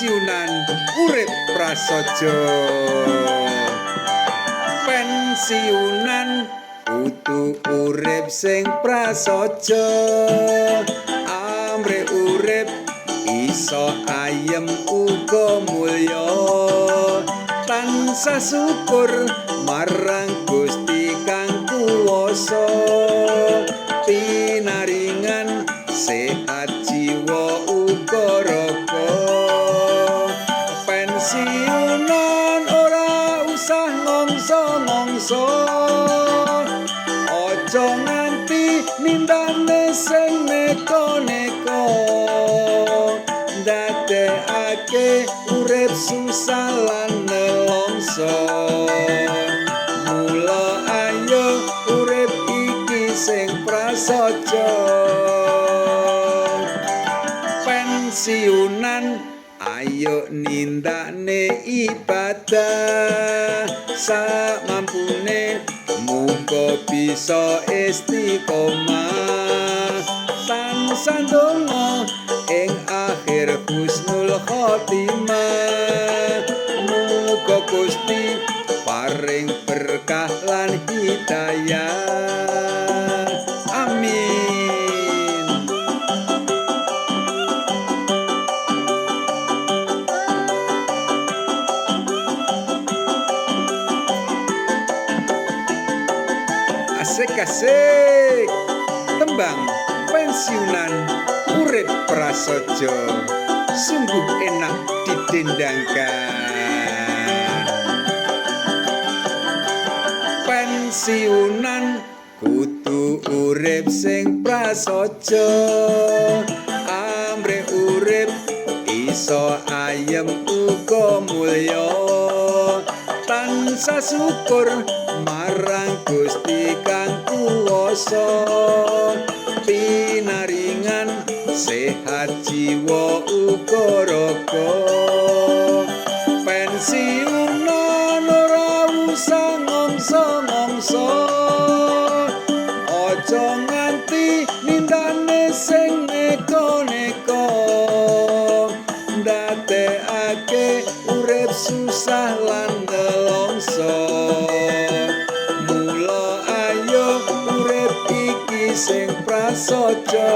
Pensiunan urip prasaja. Pensiunan kudu urip sing prasaja, amrih urip iso ayem uga mulya, tansah syukur marang Gusti kang kuwasa, pinaringan sehat jiwa uga raga. Pensiunan ora usah ngongso-ngongso, aja nganti nindane sing neko-neko, ndadekake urip susah lan nelongso. Mula ayo urip iki sing prasaja. Pensiunan ayo nindakne ibadah sak mampune, muga bisa istiqomah, tansah ndonga ing akhir husnul khotimah. Muga Gusti paring berkah lan hidayah. Amin. Asik-asik tembang pensiunan urip prasaja, sungguh enak didendangkan. Pensiunan kudu urip sing prasaja, amrih urip iso ayem uga mulya, tansah syukur marang Gusti kang kuwasa, pinaringan sehat jiwa uga raga. Pensiunan ora usah ngongso-ngongso, aja nganti nindane sing neko-neko, ndadekake urip susah lan nelongso. Mula ayo urip iki sing prasaja.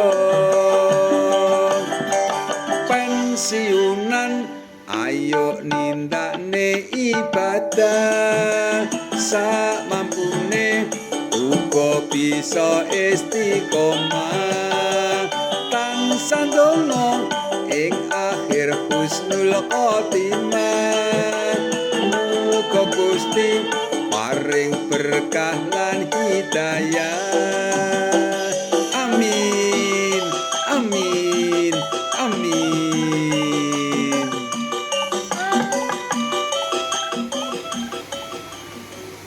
Pensiunan ayo nindakne ibadah sak mampune, uga bisa istiqomah, tansah ndonga ing akhir husnul khotimah. Muga Gusti paring berkah lan hidayah.